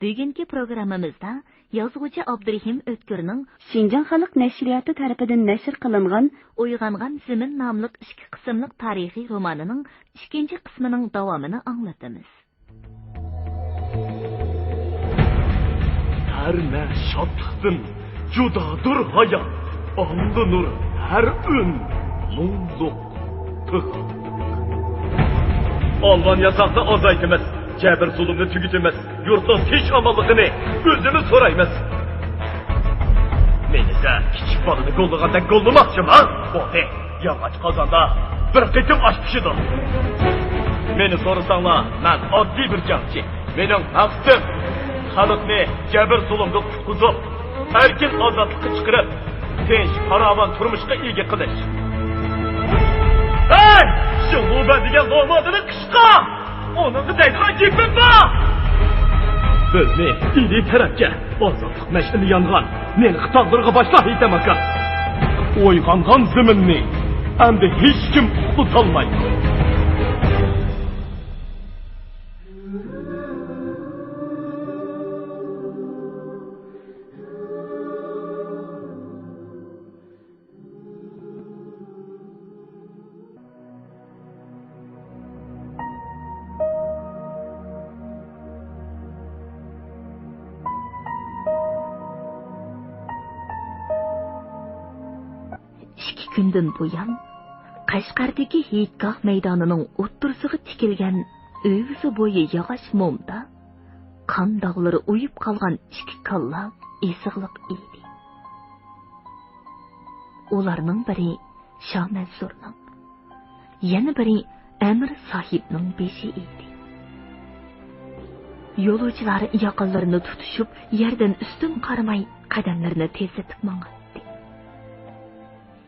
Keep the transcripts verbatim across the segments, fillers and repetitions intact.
بۈگۈنكى پروگراممىمىزدا يازغۇچى ئابدۇرېھىم ئۆتكۈرنىڭ شىنجاڭ خەلق نەشرىياتى تەرىپىدىن نەشر قىلىنغان ئويغانغان زېمىن ناملىق ئىككى قىسىملىق تارىخىي رومانىنىڭ ئىككىنچى قىسمىنىڭ داۋامىنى ئاڭلىتىمىز. ھەر نە شادلىقتىن جۇدادۇر ھايات، ئاڭلىنۇر ھەر ئۈن مۇڭلۇق پىغان. ئالۋان ياساقنى ئازايتىمىز، جەبىر-زۇلۇمنى تۈگىتىمىز، يۇرتنىڭ تىنچ-ئامانلىقىنى ئۆزىمىز سورايمىز. مېنىسە كىچىك بالىنى گوللىغاندەك گوللىماقچىما؟ بولدى، ياغاچ قازاندا بىر قېتىم ئاش پىشىدۇ. مېنى سورىساڭلار، مەن ئاددىي بىر جەڭچى. مېنىڭ مەقسىتىم، خەلقنى جەبىر-زۇلۇمدىن قۇتقۇزۇپ، ئەركىن ئازادلىققا چىقىرىپ، تىنچ، پاراۋان تۇرمۇشقا ئىگە قىلىش. ھەي! شۇ لۇبەن دېگەن لومادىنى قىشقا! ئۇنىڭغا دەيدىغان گېپىم بار! بىزنى ئىلى تەرەپكە، ئازادلىق مەشئىلى يانغان نىلقا تاغلىرىغا باشلا، ھېيتەم ئاكا! ئويغانغان زېمىننى ئەمدى ھېچكىم ئۇخلىتالمايدۇ. ئىككى كۈندىن بۇيان، قەشقەردىكى ھېيتگاھ مەيدانىنىڭ ئوتتۇرىسىغا تىكىلگەن ئۆگزە بويى ياغاچ مومدا قان داغلىرى ئۇيۇپ قالغان ئىككى كاللا ئېسىقلىق ئىدى. ئۇلارنىڭ بىرى شاھ مەنسۇرنىڭ، يەنە بىرى ئەمىر ساھىبنىڭ بېشى ئىدى. يولۇچىلار ياقىلىرىنى تۇتۇشۇپ، يەردىن ئۈستۈن قارىماي قەدەملىرىنى تېزلىتىپ ماڭاتتى.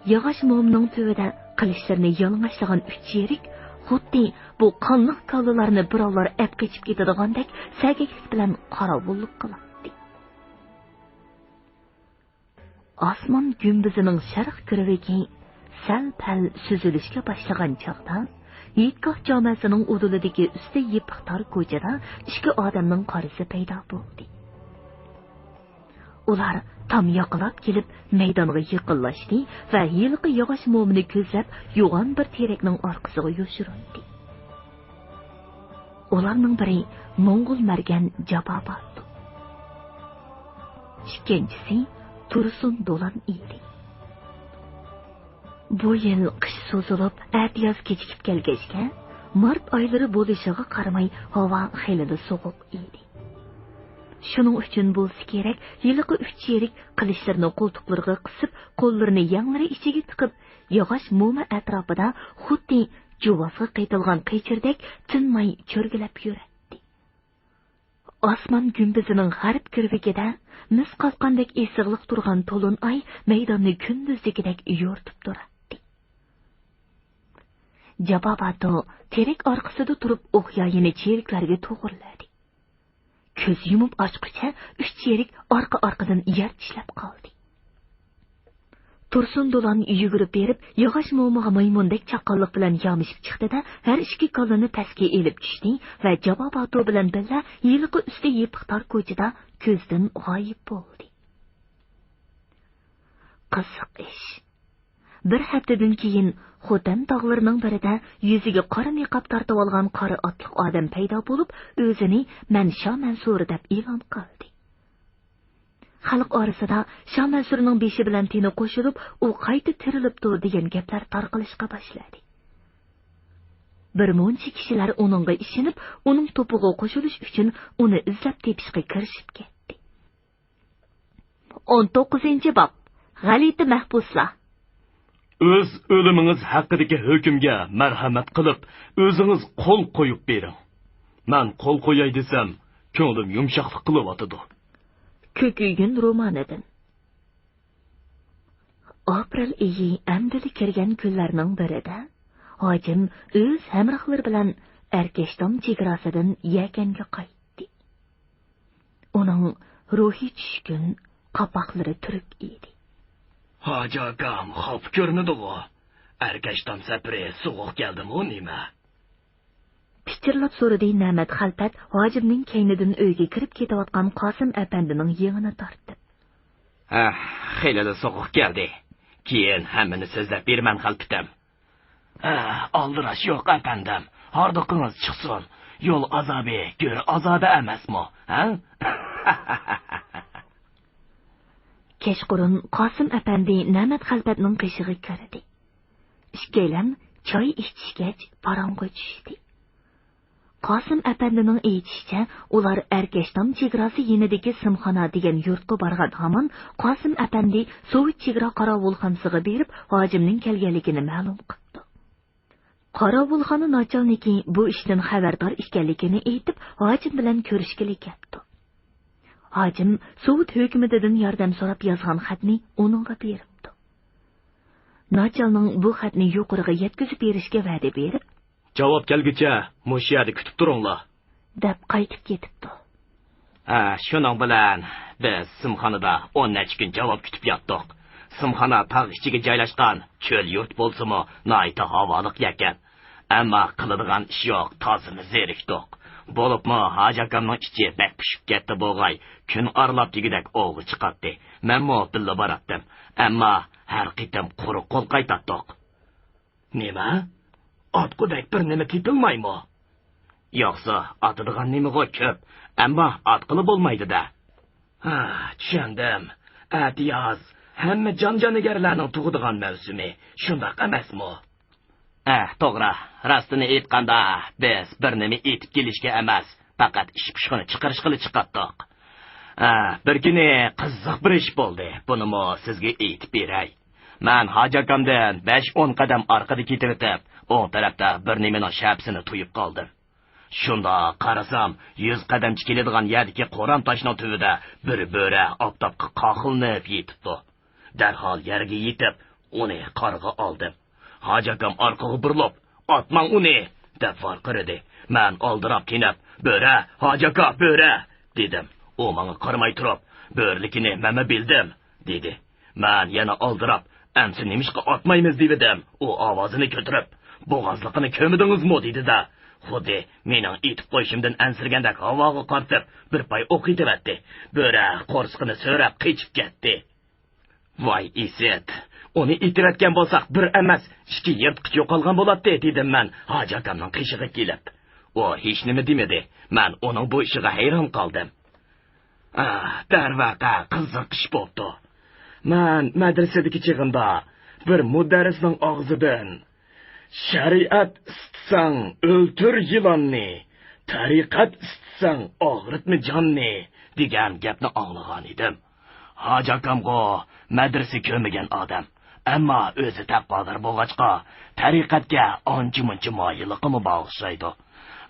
ياغاچ مومنىڭ تۈۋىدە قىلىچلىرىنى يالىڭاچلىغان ئۈچ يېرىك خۇددى بۇ قانلىق كاللىلارنى بىراۋلار ئەپ قېچىپ كېتىدىغاندەك سەگەكلىك بىلەن قاراۋۇللۇق قىلاتتى. ئاسمان گۈمبىزىنىڭ شەرق كىرۋىكى سەل-پەل سۈزۈلۈشكە باشلىغان چاغدا، ھېيتگاھ جامەسىنىڭ ئۇدۇلىدىكى ئۈستى يېپىق تار كوچىدا ئىككى ئادەمنىڭ قارىسى پەيدا بولدى. ئۇلار تام ياقىلاپ كېلىپ، مەيدانغا يېقىنلاشتى ۋە ھېلىقى ياغاچ مومىنى كۆزلەپ، يوغان بىر تېرەكنىڭ ئارقىسىغا يوشۇرۇندى. ئۇلارنىڭ بىرى موڭغۇل مەرگەن جاپا باتۇ. ئىككىنچىسى تۇرسۇن دولان ئىدى. بۇ يىل قىش سوزۇلۇپ، ئەتىياز كېچىكىپ كەلگەچكە، مارت ئايلىرى بولۇشىغا قارىماي، ھاۋا خېلىلا سوغۇق ئىدى. شۇنىڭ ئۈچۈن بولسا كېرەك، ھېلىقى ئۈچ يېرىك قىلىچلىرىنى قولتۇقلىرىغا قىسىپ، قوللىرىنى يەڭلىرى ئىچىگە تىقىپ، ياغاچ موما ئەتراپىدا خۇددى جۇۋازغا قېتىلغان قېچىردەك تىنماي چۆرگىلەپ يۈرەتتى. ئاسمان گۈمبىزىنىڭ غەرب كىرۋىكىدە مىس قالقاندەك ئېسىقلىق تۇرغان تولۇن ئاي مەيداننى كۈندۈزدىكىدەك يورۇتۇپ تۇراتتى. جاپا باتۇ تېرەك ئارقىسىدا تۇرۇپ ئوقيايىنى چېرىكلەرگە توغرىلىدى. كۆز يۇمۇپ ئاچقۇچە ئۈچ چېرىك ئارقا-ئارقىدىن يەر چىشلەپ قالدى. تۇرسۇن دولان يۈگۈرۈپ بېرىپ، ياغاچ مومىغا مايمۇندەك چاققانلىق بىلەن يامىشىپ چىقتى-دە، ھەر ئىككى كاللىنى پەسكە ئېلىپ چۈشتى ۋە جاپا باتۇ بىلەن بىللە ھېلىقى ئۈستى يېپىق تار كوچىدا كۆزدىن غايىب بولدى. قىزىق ئىش. بىر ھەپتىدىن كېيىن خوتەن تاغلىرىنىڭ بىرىدە يۈزىگە قارا نىقاب تارتىۋالغان قارا ئاتلىق ئادەم پەيدا بولۇپ، ئۆزىنى مەن شاھ مەنسۇر دەپ ئېلان قىلدى. خەلق ئارىسىدا شاھ مەنسۇرنىڭ بېشى بىلەن تېنى قوشۇلۇپ، ئۇ قايتا تىرىلىپتۇ دېگەن گەپلەر تارقىلىشقا باشلىدى. بىر مۇنچە كىشىلەر ئۇنىڭغا ئىشىنىپ، ئۇنىڭ توپىغا قوشۇلۇش ئۈچۈن ئۇنى ئىزدەپ تېپىشقا كىرىشىپ كەتتى. ئون توققۇزىنچى باب، غەلىتە مەھبۇسلار. ئۆز ئۆلۈمىڭىز ھەققىدىكى ھۆكۈمگە مەرھەمەت قىلىپ، ئۆزىڭىز قول قويۇپ بېرىڭ. مەن قول قوياي دېسەم، كۆڭلۈم يۇمشاقلىق قىلىۋاتىدۇ. كۆكۈيگۈن رومانىدىن. ئاپرېل ئېيى ئەمدىلا كىرگەن كۈنلەرنىڭ بىرىدە، ھاجىم ئۆز ھەمراھلىرى بىلەن ئەركەشتام چېگراسىدىن يەكەنگە قايتتى. ئۇنىڭ روھى چۈشكۈن، قاپاقلىرى تۈرۈك ئىدى. ھاجى ئاكام خاپا كۆرۈنىدىغۇ؟ ئەركەشتام سەپىرى سوغۇق كەلدىمۇ نېمە؟ پىت پىچىرلاپ سورىدى نەمەت خەلپەت ھاجىمنىڭ كەينىدىن ئۆيگە كىرىپ كېتىۋاتقان قاسىم ئەپەندىنىڭ يېڭىنى تارتىپ. ھە، خېلىلا سوغۇق كەلدى. كېيىن ھەممىنى سۆزلەپ بېرىمەن، خەلپىتىم. ھە، ئالدىراش يوق، ئەپەندىم. ھاردۇقىڭىز چىقسۇن. يول ئازابى گۆر ئازابى ئەمەسمۇ، ھە؟ كەچقۇرۇن قاسىم ئەپەندى نەمەت خەلپەتنىڭ قېشىغا كىردى. ئىككىيلەن چاي ئىچىشكەچ پاراڭغا چۈشتى. قاسىم ئەپەندىنىڭ ئېيتىشىچە، ئۇلار ئەركەشتام چېگراسى يېنىدىكى سىمخانا دېگەن يۇرتقا بارغان ھامان قاسىم ئەپەندى سوۋېت چېگرا قاراۋۇلخانىسىغا بېرىپ، ھاجىمنىڭ كەلگەنلىكىنى مەلۇم قىپتۇ. قاراۋۇلخانا ناچالنىكى بۇ ئىشتىن خەۋەردار ئىكەنلىكىنى ئېيتىپ، ھاجىم بىلەن كۆرۈشكىلى كەپتۇ. ھاجىم سوۋېت ھۆكۈمىتىدىن ياردەم سوراپ يازغان خەتنى ئۇنىڭغا بېرىپتۇ. ناچالنىڭ بۇ خەتنى يۇقىرىغا يەتكۈزۈپ بېرىشكە ۋەدە بېرىپ، جاۋاب كەلگۈچە مۇشۇ يەردە كۈتۈپ تۇرۇڭلار، دەپ قايتىپ كېتىپتۇ. ھە، شۇنىڭ بىلەن بىز سىمخانىدا ئون نەچچە كۈن جاۋاب كۈتۈپ ياتتۇق. سىمخانا تاغ ئىچىگە جايلاشقان چۆل يۇرت بولسىمۇ، ناھايىتى ھاۋالىق يەكەن. ئەمما قىلىدىغان ئىش يوق، تازىمۇ زېرىكتۇق. بولۇپمۇ ھاجى ئاكامنىڭ ئىچى بەك پىشىپ كەتتى بوغاي. كۈن ئارىلاپ دېگۈدەك ئوۋغا چىقاتتى. مەنمۇ بىللە باراتتىم. ئەمما ھەر قېتىم قۇرۇق قول قايتاتتۇق. نېمە؟ ئاتقۇدەك بىر نېمە تېپىلمايمۇ؟ يوقسا، ئاتىدىغان نېمىغۇ كۆپ، ئەمما ئاتقىلى بولمايدۇ-دە. ھا، چۈشەندىم. ئەتىياز ھەممە جان-جانىگەرلەرنىڭ تۇغىدىغان مەۋسۇمى، شۇنداق ئەمەسمۇ؟ ئەھ، توغرا. راستىنى ئېيتقاندا، بىز بىر نېمە ئېتىپ كېلىشكە ئەمەس، پەقەت ئىش پۇشۇقىنى چىقىرىشقىلا چىقاتتۇق. ئە، بىر كۈنى قىزىق بىر ئىش بولدى. بۇنىمۇ سىزگە ئېيتىپ بېرەي. مەن ھاجى ئاكامدىن بەش-ئون قەدەم ئارقىدا كېتىۋېتىپ، ئوڭ تەرەپتە بىر نېمىنىڭ شەپىسىنى تۇيۇپ قالدىم. شۇنداق قارىسام، يۈز قەدەمچە كېلىدىغان يەردىكى قورام تاشنىڭ تۈۋىدە بىر بۆرە ئاپتاپقا قاقلىنىپ يېتىپتۇ. دەرھال يەرگە يېتىپ، ئۇنى قارىغا ئالدىم. ھاجى ئاكام ئارقىغا بۇرۇلۇپ، «ئاتماڭ ئۇنى!» دەپ ۋارقىرىدى. مەن ئالدىراپ تېنەپ، «بۆرە، ھاجى ئاكا، بۆرە!» دېدىم. ئۇ ماڭا قارىماي تۇرۇپ، «بۆرىلىكىنى مەنمۇ بىلدىم» دېدى. مەن يەنە ئالدىراپ، «ئەمسە نېمىشقا ئاتمايمىز؟» دېۋىدىم. ئۇ ئاۋازىنى كۆتۈرۈپ، «بوغازلىقىنى كۆرمىدىڭىزمۇ؟» دېدى-دە. خۇددى مېنىڭ ئېتىپ قويۇشۇمدىن ئەنسىرىگەندەك ھاۋاغا قارىتىپ، بىر پاي ئوق ئېتىۋەتتى. بۆرە قورسىقىنى سۆرەپ قېچىپ كەتتى. ۋاي ئىسىت! ئۇنى ئېتىۋەتكەن بولساق، بىر ئەمەس، ئىككى يىرتقۇچ يوقالغان بولاتتى، دېدىم مەن ھاجى ئاكامنىڭ قېشىغا كېلىپ. ئۇ ھېچنېمە دېمىدى. مەن ئۇنىڭ بۇ ئىشىغا ھەيران قالدىم. ئاھ، دەرۋەقە، قىزىق ئىش بوپتۇ. مەن مەدرىسىدىكى چېغىمدا بىر مۇدەررىسنىڭ ئاغزىدىن، «شەرىئەت ئىسسىتساڭ، ئۆلتۈر يىلاننى، تەرىقەت ئىسسىتساڭ، ئاغرىتما جاننى» دېگەن گەپنى ئاڭلىغانىدىم. ھاجى ئاكامغۇ مەدرىسە كۆرمىگەن ئادەم، ئەمما ئۆزى تەقۋادار بولغاچقا، تەرىقەتكە ئانچە-مۇنچە مايىللىقىمۇ بار ئوخشايدۇ.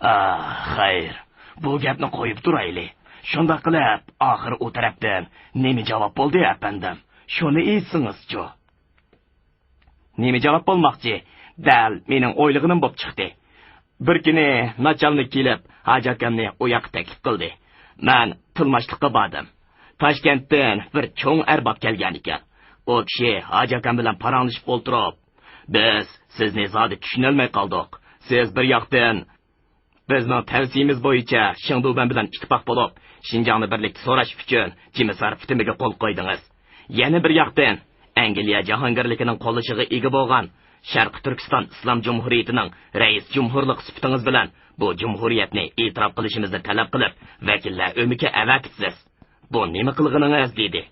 ئاھ، خەير، بۇ گەپنى قويۇپ تۇرايلى. شۇنداق قىلىپ، ئاخىر ئۇ تەرەپتىن نېمە جاۋاب بولدى، ئەپەندىم؟ شۇنى ئېيتسىڭىزچۇ؟ نېمە جاۋاب بولماقچى؟ دەل مېنىڭ ئويلىغىنىم بولۇپ چىقتى. بىر كۈنى ناچالنىك كېلىپ، ھاجى ئاكامنى ئۇ ياققا تەكلىپ قىلدى. مەن تىلماشلىققا باردىم. تاشكەنتتىن بىر چوڭ ئەرباب كەلگەنىكەن. ئۇ كىشى ھاجى ئاكام بىلەن پاراڭلىشىپ ئولتۇرۇپ، «بىز سىزنى زادى چۈشىنەلمەي قالدۇق. سىز بىر ياقتىن بىزنىڭ تەۋسىيىمىز بويىچە شېڭدۇبەن بىلەن ئىتتىپاق بولۇپ، شىنجاڭنى بىرلىكتە سوراش ئۈچۈن جىمىسار پۈتۈمىگە قول قويدىڭىز. يەنە بىر ياقتىن، ئەنگلىيە جاھانگىرلىكىنىڭ قوللىشىغا ئىگە بولغان شەرقىي تۈركىستان ئىسلام جۇمھۇرىيىتىنىڭ رەئىس جۇمھۇرلۇقى سۈپىتىڭىز بىلەن بۇ جۇمھۇرىيەتنى ئېتىراپ قىلىشىمىزنى تەلەپ قىلىپ، ۋەكىللەر ئۆمىكى ئەۋەتىپسىز. بۇ نېمە قىلغىنىڭىز؟» دېدى.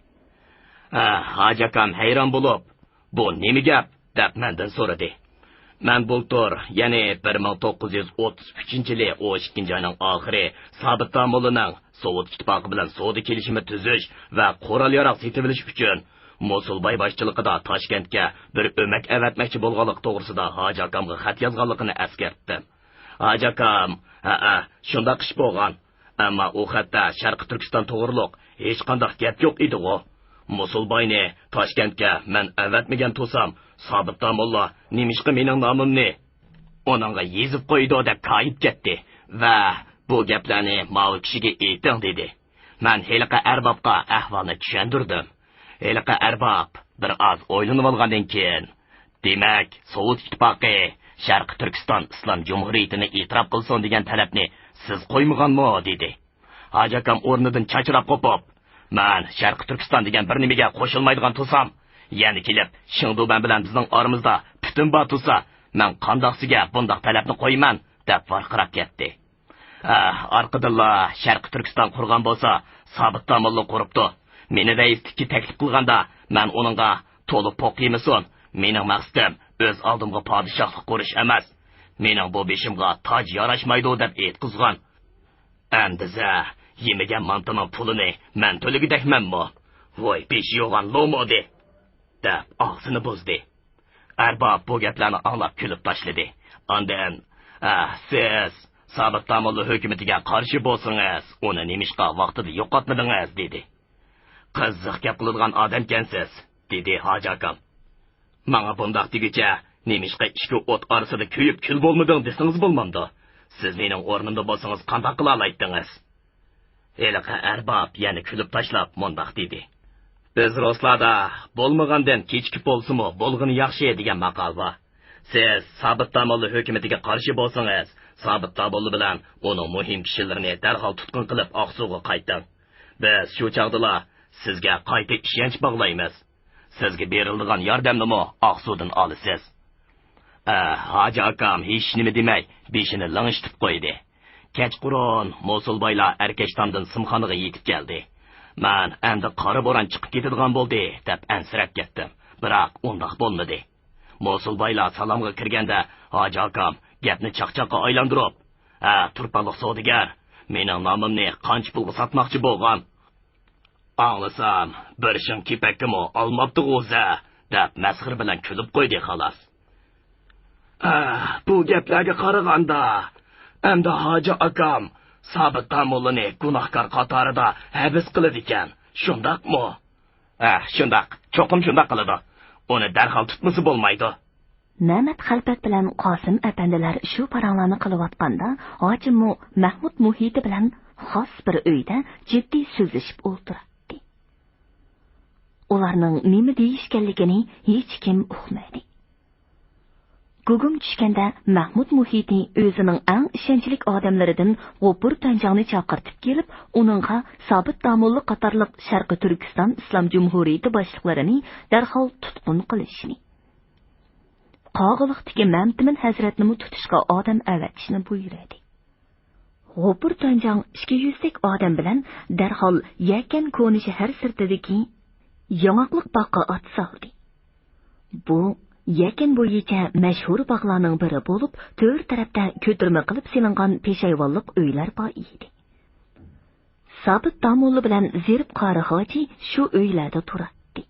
ھە، ھاجى ئاكام ھەيران بولۇپ، «بۇ نېمە گەپ؟» دەپ مەندىن سورىدى. مەن بۇلتۇر، يەنى بىر مىڭ توققۇز يۈز ئوتتۇز ئۈچىنچى يىلى ئون ئىككىنچى ئاينىڭ ئاخىرى سابىت داموللىنىڭ سوۋېت ئىتتىپاقى بىلەن سودا كېلىشىمى تۈزۈش ۋە قورال-ياراغ سېتىۋېلىش ئۈچۈن موسۇلباي باشچىلىقىدا تاشكەنتكە بىر ئۆمەك ئەۋەتمەكچى بولغانلىقى توغرىسىدا ھاجى ئاكامغا خەت يازغانلىقىنى ئەسكەرتتىم. ھاجى ئاكام، ھەئە، شۇنداق ئىش بولغان. ئەمما ئۇ خەتتە شەرقىي تۈركىستان توغرۇلۇق ھېچقانداق گەپ يوق ئىدىغۇ. موسۇلباينى تاشكەنتكە مەن ئەۋەتمىگەن تۇرسام، سابىت داموللا نېمىشقا مېنىڭ نامىمنى ئۇنىڭغا يېزىپ قويىدۇ دەپ كايىپ كەتتى ۋە «بۇ گەپلەرنى ماۋۇ كىشىگە ئېيتىڭ» دېدى. مەن ھېلىقى ئەربابقا ئەھۋالنى چۈشەندۈردۈم. ھېلىقى ئەرباب بىر ئاز ئويلىنىۋالغاندىن كېيىن، «دېمەك، سوۋېت ئىتتىپاقى شەرقىي تۈركىستان ئىسلام جۇمھۇرىيىتىنى ئېتىراپ قىلسۇن دېگەن تەلەپنى سىز قويمىغانمۇ؟ دېدى. ھاجى ئاكام ئورنىدىن چاچراپ قوپۇپ، مەن شەرقىي تۈركىستان دېگەن بىر نېمىگە قوشۇلمايدىغان تۇرسام، يەنە كېلىپ شېڭدۇبەن بىلەن بىزنىڭ ئارىمىزدا پۈتۈن بار تۇرسا، مەن قانداق سىزگە بۇنداق تەلەپنى قويىمەن؟ دەپ ۋارقىراپ كەتتى. ئە، ئارقىدىنلا شەرقىي تۈركىستان قۇرغان بولسا، سابىت داموللا قۇرۇپتۇ. مېنى رەئىسلىككە تەكلىپ قىلغاندا، مەن ئۇنىڭغا، تولا پوق يېمىسۇن، مېنىڭ مەقسىتىم ئۆز ئالدىمغا پادىشاھلىق قۇرۇش ئەمەس، مېنىڭ بۇ بېشىمغا تاج ياراشمايدۇ، دەپ ئېيتقۇزغان. ئەمدىزە، يېمىگەن مانتىنىڭ پۇلىنى مەن تۆلىگۈدەكمەنمۇ؟ ۋاي، بېشى يوغان لومۇدى! دەپ ئاغزىنى بۇزدى. ئەرباب بۇ گەپلەرنى ئاڭلاپ كۈلۈپ تاشلىدى. ئاندىن، ئە، سىز سابىت داموللا ھۆكۈمىتىگە قارشى بولسىڭىز، ئۇنى نېمىشقا ۋاقتىدا يوقاتمىدىڭىز؟ دېدى. قىزىق گەپ قىلىدىغان ئادەمكەنسىز، دېدى ھاجى ئاكام. ماڭا بۇنداق دېگۈچە، نېمىشقا ئىككى ئوت ئارىسىدا كۆيۈپ كۈل بولمىدىڭ دېسىڭىز بولمامدۇ؟ سىز مېنىڭ ئورنۇمدا بولسىڭىز قانداق قىلالايتتىڭىز؟ ھېلىقى ئەرباب يەنە كۈلۈپ تاشلاپ مۇنداق دېدى. بىز رۇسلاردا بولمىغاندىن كېچىكىپ بولسىمۇ بولغىنى ياخشى دېگەن ماقال بار. سىز سابىت داموللا ھۆكۈمىتىگە قارشى بولسىڭىز، سابىت داموللا بىلەن ئۇنىڭ مۇھىم كىشىلىرىنى دەرھال تۇتقۇن قىلىپ ئاقسۇغا قايتىڭ. بىز شۇ چاغدىلا سىزگە قايتا ئىشەنچ باغلايمىز. سىزگە بېرىلىدىغان ياردەمنىمۇ ئاقسۇدىن ئالىسىز. ئە، ھاجى ئاكام ھېچنېمە دېمەي، بېشىنى لىڭشىتىپ قويدى. كەچقۇرۇن موسۇلبايلار ئەركەشتامدىن سىمخانىغا يېتىپ كەلدى. مەن ئەمدى قارا بوران چىقىپ كېتىدىغان بولدى، دەپ ئەنسىرەپ كەتتىم. بىراق ئۇنداق بولمىدى. موسۇلبايلار سالامغا كىرگەندە، ھاجى ئاكام گەپنى چاقچاققا ئايلاندۇرۇپ، ھە، تۇرپانلىق سودىگەر، مېنىڭ نامىمنى قانچە پۇلغا ساتماقچى بولغان؟ ئاڭلىسام، بىر شىڭ كېپەككىمۇ ئالماپتىغۇ ئۆزى، دەپ مەسخىرە بىلەن كۈلۈپ قويدى، خالاس. ئە، بۇ گەپلەرگە قارىغاندا، ئەمدى ھاجى ئاكام سابىت داموللىنى گۇناھكار قاتارىدا ھەبس قىلىدىكەن، شۇنداقمۇ؟ ئە، شۇنداق، چوقۇم شۇنداق قىلىدۇ. ئۇنى دەرھال تۇتمىسا بولمايدۇ. مەمەت خەلپەت بىلەن قاسىم ئەپەندىلەر شۇ پاراڭلارنى قىلىۋاتقاندا، ھاجىممۇ مەھمۇد مۇھىتى بىلەن خاس بىر ئۆيدە جىددىي سۆزلىشىپ ئولتۇراتتى. ئۇلارنىڭ نېمە دېيىشكەنلىكىنى ھېچكىم ئۇقمىدى. گۇگۇم چۈشكەندە، مەھمۇد مۇھىتى ئۆزىنىڭ ئەڭ ئىشەنچلىك ئادەملىرىدىن غوپۇر تەنجاڭنى چاقىرتىپ كېلىپ، ئۇنىڭغا سابىت داموللا قاتارلىق شەرقىي تۈركىستان ئىسلام جۇمھۇرىيىتى باشلىقلىرىنى دەرھال تۇتقۇن قىلىشنى، قاغىلىقتىكى مەمتىمىن ھەزرەتنىمۇ تۇتۇشقا ئادەم ئەۋەتىشنى بۇيرۇدى. غوپۇر تەنجاڭ ئىككى يۈزدەك ئادەم بىلەن دەرھال يەكەن كونا شەھەر سىرتىدىكى ياڭاقلىق باغقا ئات سالدى. بۇ يەكەن بويىچە مەشھۇر باغلارنىڭ بىرى بولۇپ، تۆر تەرەپتە كۆتۈرمە قىلىپ سېلىنغان پېشايۋانلىق ئۆيلەر بار ئىدى. سابىت داموللا بىلەن زېرىپ قارى ھاجى شۇ ئۆيلەردە تۇراتتى.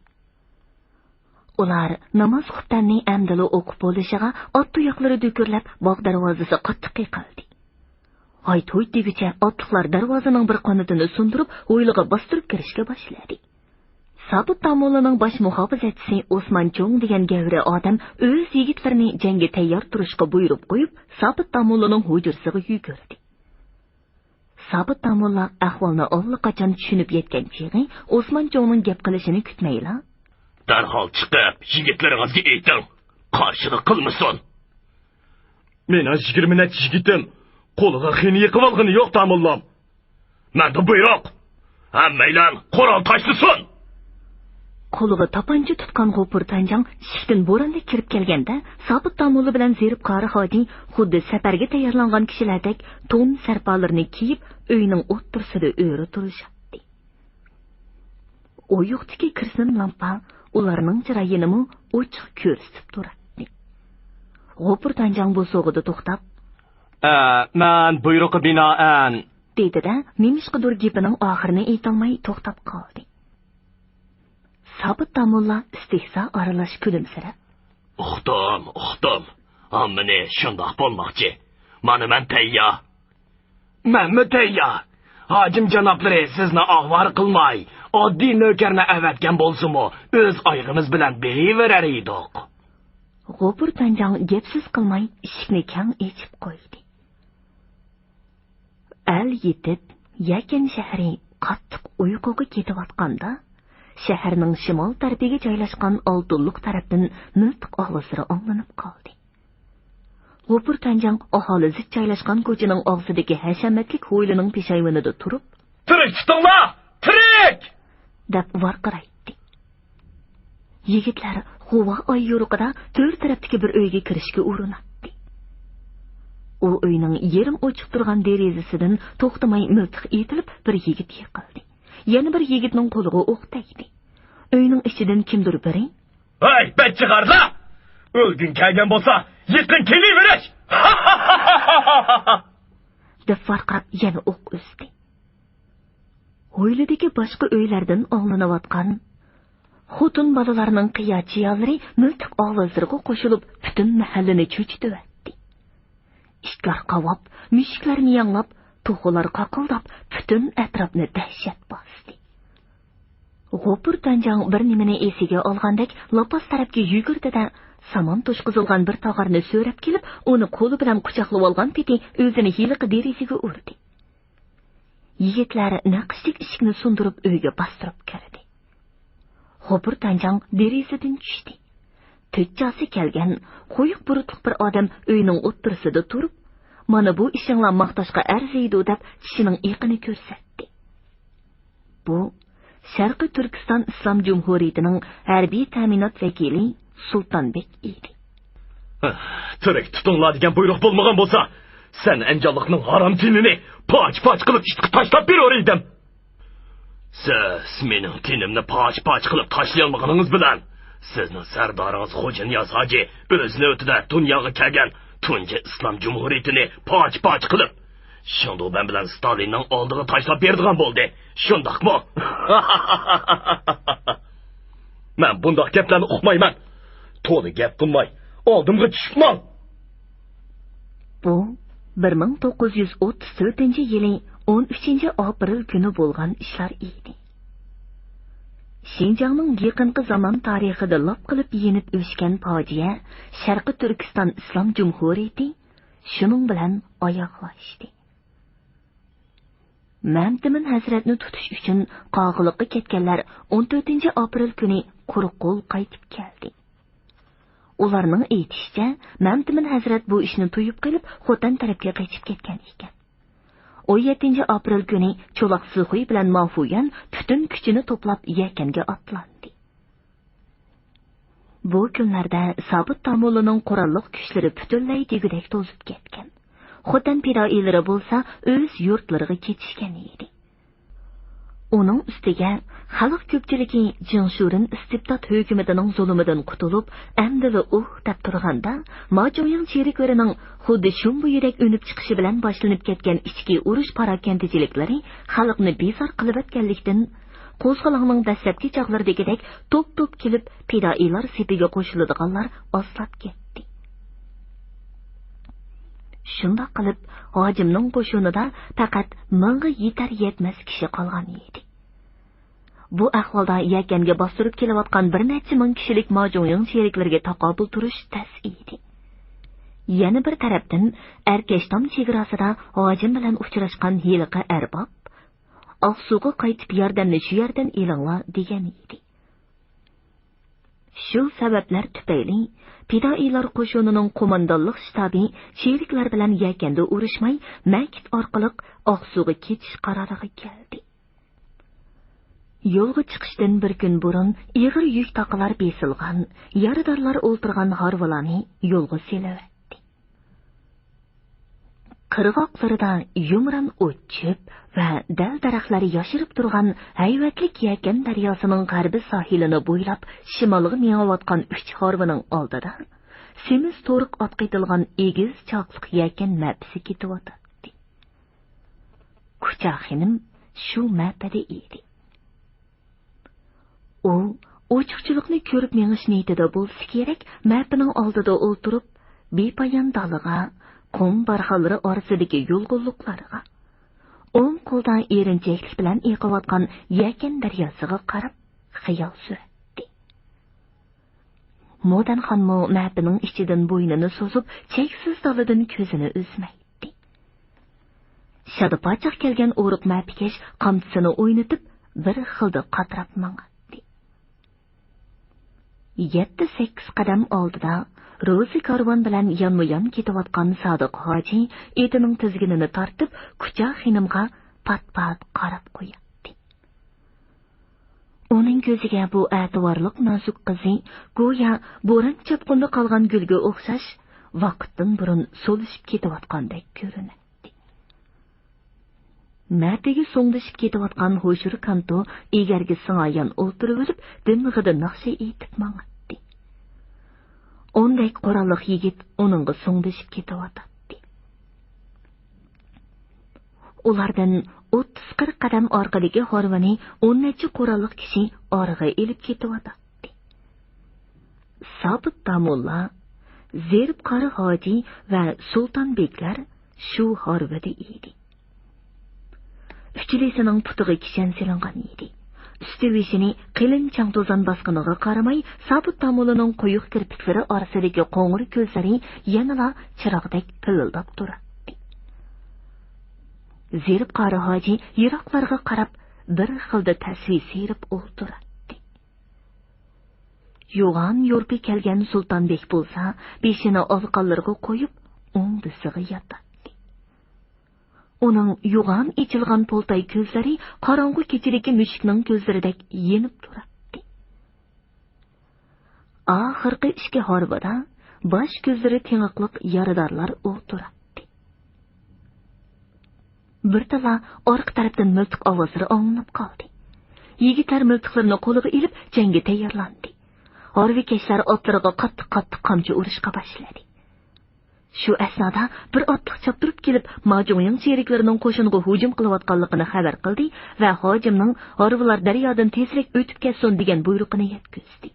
ئۇلار ناماز خۇپتەننى ئەمدىلا ئوقۇپ بولۇشىغا ئات تۇياقلىرى دۈكۈرلەپ، باغ دەرۋازىسى قاتتىق قېقىلدى. ھايت-ھۇيت دېگۈچە ئاتلىقلار دەرۋازىنىڭ بىر قانىتىنى سۇندۇرۇپ، ھويلىغا باستۇرۇپ كىرىشكە باشلىدى. سابىت داموللىنىڭ باش مۇھاپىزەتچىسى ئوسمان چوڭ دېگەن گەۋرە ئادەم ئۆز يىگىتلىرىنى جەڭگە تەييار تۇرۇشقا بۇيرۇپ قويۇپ، سابىت داموللىنىڭ ھۇجرىسىغا يۈگۈردى. سابىت داموللا ئەھۋالنى ئاللىقاچان چۈشىنىپ يەتكەن چېغى، ئوسمان چوڭنىڭ گەپ قىلىشىنى كۈتمەيلا، دەرھال چىقىپ، يىگىتلىرىڭىزگە ئېيتىڭ، قارشىلىق قىلمىسۇن. مېنىڭ يىگىرمە نەچچە يىگىتىم قولىغا خېنە يېقىۋالغىنى يوق، داموللام. مەندە بۇيرۇق، ھەممەيلەن قورال تاشلىسۇن! قولىغا تاپانچا تۇتقان غوپۇر تەنجاڭ ئىشىكتىن بورانلىق كىرىپ كەلگەندە، سابىت داموللا بىلەن زېرىپ قارى ھاجى خۇددى سەپەرگە تەييارلانغان كىشىلەردەك تون سەرپالىرىنى كىيىپ، ئۆينىڭ ئوتتۇرىسىدا ئۆرە تۇرۇشاتتى. ئويۇقتىكى كىرسىن لامپا ئۇلارنىڭ چىرايىنىمۇ ئوچۇق كۆرسىتىپ تۇراتتى. غوپۇر تەنجاڭ بوسۇغىدا توختاپ، ئە، مەن بۇيرۇققا بىنائەن، دېدى-دە، نېمىشقىدۇر گېپىنىڭ ئاخىرىنى ئېيتالماي توختاپ قالدى. سابىت داموللا ئىستېھزا ئارىلاش كۈلۈمسىرەپ، ئۇقتۇم، ئۇقتۇم. ھەممىنى شۇنداق بولماقچى. مانا مەن تەييار. مەنمۇ تەييار. ھاجىم جانابلىرى سىزنى ئاۋارە قىلماي، ئاددىي نۆكەرنى ئەۋەتكەن بولسىمۇ، ئۆز ئايىغىمىز بىلەن بېرىۋېرەر ئىدۇق. غوپۇر تەنجاڭ گەپ-سۆز قىلماي ئىشىكنى كەڭ ئېچىپ قويدى. ئەل يېتىپ، يەكەن شەھىرى قاتتىق ئۇيقۇغا كېتىۋاتقاندا، شەھەرنىڭ شىمال تەرىپىگە جايلاشقان ئالتۇنلۇق تەرەپتىن مىلتىق ئاۋازلىرى ئاڭلىنىپ قالدى. غوپۇر تەنجاڭ ئاھالى زىچ جايلاشقان كوچىنىڭ ئاغزىدىكى ھەشەمەتلىك ھويلىنىڭ پېشايۋىنىدا تۇرۇپ، «تىرىك تۇتۇڭلار! تىرىك!» دەپ ۋارقىرايتتى. يىگىتلەر غۇۋا ئاي يورۇقىدا تۆر تەرەپتىكى بىر ئۆيگە كىرىشكە ئۇرۇناتتى. ئۇ ئۆينىڭ يېرىم ئوچۇق تۇرغان دېرىزىسىدىن توختىماي مىلتىق ئېتىلىپ، بىر يىگىت يىقىلدى. يەنە بىر يىگىتنىڭ قولىغا ئوق تەگدى. ئۆينىڭ ئىچىدىن كىمدۇر بىرى، «ھەي، بەت چىغارلا! ئۆلگۈڭ كەلگەن بولسا، يېقىن كېلىۋېرىش!» دەپ ۋارقىراپ يەنە ئوق ئۈزدى. ھويلىدىكى باشقا ئۆيلەردىن ئاڭلىنىۋاتقان خوتۇن بالىلارنىڭ قىيا-چىيالىرى مىلتىق ئاۋازلىرىغا قوشۇلۇپ، پۈتۈن مەھەللىنى چۆچۈتۈۋەتتى. ئىتلار قاۋاپ، مۈشۈكلەر مىياڭلاپ، توخۇلار قاقىلداپ، پۈتۈن ئەتراپنى دەھشەت باستى. غوپۇر تەنجاڭ بىر نېمىنى ئېسىگە ئالغاندەك لاپاس تەرەپكە يۈگۈردى-دە، سامان توشقۇزۇلغان بىر تاغارنى سۆرەپ كېلىپ، ئۇنى قولى بىلەن قۇچاقلىۋالغان پېتى ئۆزىنى ھېلىقى دېرىزىگە ئۇردى. يىگىتلەر نەقىشلىك ئىشىكنى سۇندۇرۇپ ئۆيگە باستۇرۇپ كىردى. غوپۇر تەنجاڭ دېرىزىدىن چۈشتى. تۆت چاسا كەلگەن، قويۇق بۇرۇتلۇق بىر ئادەم ئۆينىڭ ئوتتۇرىسىدا تۇرۇپ، «مانا بۇ ئىشىڭلار ماختاشقا ئەرزىيدۇ» دەپ چىشىنىڭ ئېقىنى كۆرسەتتى. بۇ شەرقىي تۈركىستان ئىسلام جۇمھۇرىيىتىنىڭ ھەربىي تەمىنات ۋەكىلى سۇلتانبېك ئىدى. «تىرىك تۇتۇڭلار دېگەن بۇيرۇق بولمىغان بولسا، سەن ئەنجانلىقنىڭ ھارام تېنىنى پارچە-پارچە قىلىپ ئىتقا تاشلاپ بېرىۋېرەي ئىدىم. سىز مېنىڭ تېنىمنى پارچە-پارچە قىلىپ تاشلىيالمىغىنىڭىز بىلەن، سىزنىڭ سەردارىڭىز خوجانىياز ھاجى ئۆز نۆۋىتىدە دۇنياغا كەلگەن تۇنجى ئىسلام جۇمھۇرىيىتىنى پارچە-پارچە قىلىپ، شېڭدۇبەن بىلەن ستالىننىڭ ئالدىغا تاشلاپ بېرىدىغان بولدى. شۇنداقمۇ؟» «مەن بۇنداق گەپلەرنى ئۇقمايمەن. تولا گەپ قىلماي، ئالدىمغا چۈشۈپ ماڭ.» بۇ بىر مىڭ توققۇز يۈز ئوتتۇز تۆتىنچى يىلى ئون ئۈچىنچى ئاپرېل كۈنى بولغان ئىشلار ئىدى. شىنجاڭنىڭ يېقىنقى زامان تارىخىدا لاپ قىلىپ يېنىپ ئۆچكەن پاجىئە شەرقىي تۈركىستان ئىسلام جۇمھۇرىيىتى شۇنىڭ بىلەن ئاياغلاشتى. مەمتىمىن ھەزرەتنى تۇتۇش ئۈچۈن قاغىلىققا كەتكەنلەر ئون تۆتىنچى ئاپرېل كۈنى قۇرۇق قول قايتىپ كەلدى. ئۇلارنىڭ ئېيتىشىچە، مەمتىمىن ھەزرەت بۇ ئىشنى تۇيۇپ قېلىپ، خوتەن تەرەپكە قېچىپ كەتكەن ئىكەن. ئون يەتتىنچى ئاپرېل كۈنى چولاق سىخۇي بىلەن مافۇيۈەن پۈتۈن كۈچىنى توپلاپ، يەكەنگە ئاتلاندى. بۇ كۈنلەردە سابىت داموللىنىڭ قوراللىق كۈچلىرى پۈتۈنلەي دېگۈدەك توزۇپ كەتكەن. خوتەن پىدائىيلىرى بولسا ئۆز يۇرتلىرىغا كېتىشكەن ئىدى. ئۇنىڭ ئۈستىگە خەلق كۆپچىلىكى جېڭ شۇرېن ئىستىبدات ھۆكۈمىتىنىڭ زۇلۇمىدىن قۇتۇلۇپ، ئەمدىلا ئۇھ دەپ تۇرغاندا، ما جۇڭيىڭ چېرىكلىرىنىڭ خۇددى شۇم بويىدەك ئۈنۈپ چىقىشى بىلەن باشلىنىپ كەتكەن ئىچكى ئۇرۇش پاراكەندىچىلىكلىرى خەلقنى بىزار قىلىۋەتكەنلىكتىن، قوزغىلاڭنىڭ دەسلەپكى چاغلىرىدىكىدەك توپ-توپ كېلىپ، پىدائىيلار سېپىگە قوشۇلىدىغانلار ئازلاپ كەتتى. شۇنداق قىلىپ، ھاجىمنىڭ قوشۇنىدا پەقەت مىڭغا يېتەر-يەتمەس كىشى قالغان ئىدى. بۇ ئەھۋالدا يەكەنگە باستۇرۇپ كېلىۋاتقان بىر نەچچە مىڭ كىشىلىك ما جۇڭيىڭ چېرىكلىرىگە تاقابىل تۇرۇش تەس ئىدى. يەنە بىر تەرەپتىن، ئەركەشتام چېگراسىدا ھاجىم بىلەن ئۇچراشقان ھېلىقى ئەرباب، «ئاقسۇغا قايتىپ ياردەمنى شۇ يەردىن ئېلىڭلار» دېگەن ئىدى. شۇ سەۋەبلەر تۈپەيلى، پىدائىيلار قوشۇنىنىڭ قوماندانلىق شتابى چېرىكلەر بىلەن يەكەندە ئۇرۇشماي، مەكىت ئارقىلىق ئاقسۇغا كېتىش قارارىغا كەلدى. يولغا چىقىشتىن بىر كۈن بۇرۇن ئېغىر يۈك تاقىلار بېسىلغان، يارىدارلار ئولتۇرغان ھارۋىلارنى يولغا سېلىۋەتتى. قىرغاقلىرىدا يۇمران ئوت-چۆپ ۋە دەل-دەرەخلەر ياشىرىپ تۇرغان ھەيۋەتلىك يەكەن دەرياسىنىڭ غەربىي ساھىلىنى بويلاپ شىمالغا مېڭىۋاتقان ئۈچ ھارۋىنىڭ ئالدىدا سېمىز تورۇق ئات قېتىلغان ئېگىز چاقلىق يەكەن مەپىسى كېتىۋاتاتتى. كۇچا خېنىم شۇ مەپىدە ئىدى. ئۇ ئوچۇقچىلىقنى كۆرۈپ مېڭىش نىيىتىدە بولسا كېرەك، مەپىنىڭ ئالدىدا ئولتۇرۇپ، بىپايان دالىغا، قۇم بارخانلىرى ئارىسىدىكى يۇلغۇنلۇقلارغا، ئوڭ قولىدا ئېرىنچەكلىك بىلەن ئېقىۋاتقان يەكەن دەرياسىغا قاراپ خىيال سۈرەتتى. مودەنخانمۇ مەپىنىڭ ئىچىدىن بوينىنى سوزۇپ، چەكسىز دالىدىن كۆزىنى ئۈزمەيتتى. شادىپاچاق كەلگەن ئورۇق مەپىكەش قامچىسىنى ئوينىتىپ، بىر خىلدا قاتراپ ماڭاتتى. يەتتە-سەككىز قەدەم ئالدىدا روزى كارۋان بىلەن يانمۇ يان كېتىۋاتقان سادىق ھاجى ئېتىنىڭ تىزگىنىنى تارتىپ، كۇچا خېنىمغا پات-پات قاراپ قوياتتى. ئۇنىڭ كۆزىگە بۇ ئەتىۋارلىق نازۇك قىزى گويا بوران-چاپقۇندا قالغان گۈلگە ئوخشاش، ۋاقىتتىن بۇرۇن سولىشىپ كېتىۋاتقاندەك كۆرۈنەتتى. مەتىگە سوڭدىشىپ كېتىۋاتقان ھوشۇر كانتو ئېگەرگە سىڭايان ئولتۇرۇۋېلىپ، دىمىغىدا ناخشا ئېيتىپ ماڭاتتى. ئوندەك قوراللىق يىگىت ئۇنىڭغا سوڭدىشىپ كېتىۋاتاتتى. ئۇلاردىن ئوتتۇز قىرىق قەدەم ئارقىدىكى ھارۋىنى ئون نەچچە قوراللىق كىشى ئارىغا ئېلىپ كېتىۋاتاتتى. سابىت داموللا، زېرىپ قارى ھاجى ۋە سۇلتان بېكلەر شۇ ھارۋىدا ئىدى. ئۈچىلىسىنىڭ پۇتىغا كىشەن سېلىنغان ئىدى. ئۈستى بېشىنى قېلىن چاڭ توزان باسقىنىغا قارىماي، سابىت داموللىنىڭ قويۇق كىرپىكلىرى ئارىسىدىكى قوڭۇر كۆزلىرى يەنىلا چىراغدەك پىلىلداپ تۇراتتى. زېرىپ قارى ھاجى يىراقلارغا قاراپ، بىر خىلدا تەسۋىسىيرىپ ئولتۇراتتى. يوغان يورپى كەلگەن سۇلتان بەگ بولسا، بېشىنى ئالىقانلىرىغا قويۇپ، ئوڭدىسىغا ياتاتتى. ئۇنىڭ يوغان ئېچىلغان پولتاي كۆزلىرى قاراڭغۇ كېچىدىكى مۈشۈكنىڭ كۆزلىرىدەك يېنىپ تۇراتتى. ئاخىرقى ئىككى ھارۋىدا باش كۆزلىرى تېڭىقلىق يارىدارلار ئولتۇراتتى. بىردىنلا ئارقا تەرەپتىن مىلتىق ئاۋازلىرى ئاڭلىنىپ قالدى. يىگىتلەر مىلتىقلىرىنى قولىغا ئېلىپ، جەڭگە تەييارلاندى. ھارۋىكەشلەر ئاتلىرىغا قاتتىق-قاتتىق قامچا ئۇرۇشقا باشلىدى. شۇ ئەسنادا بىر ئاتلىق چاپتۇرۇپ كېلىپ، ماجۇڭيىڭ چېرىكلىرىنىڭ قوشۇنغا ھۇجۇم قىلىۋاتقانلىقىنى خەۋەر قىلدى ۋە ھاجىمنىڭ ھارۋىلار دەريادىن تېزرەك ئۆتۈپ كەتسۇن دېگەن بۇيرۇقىنى يەتكۈزدى.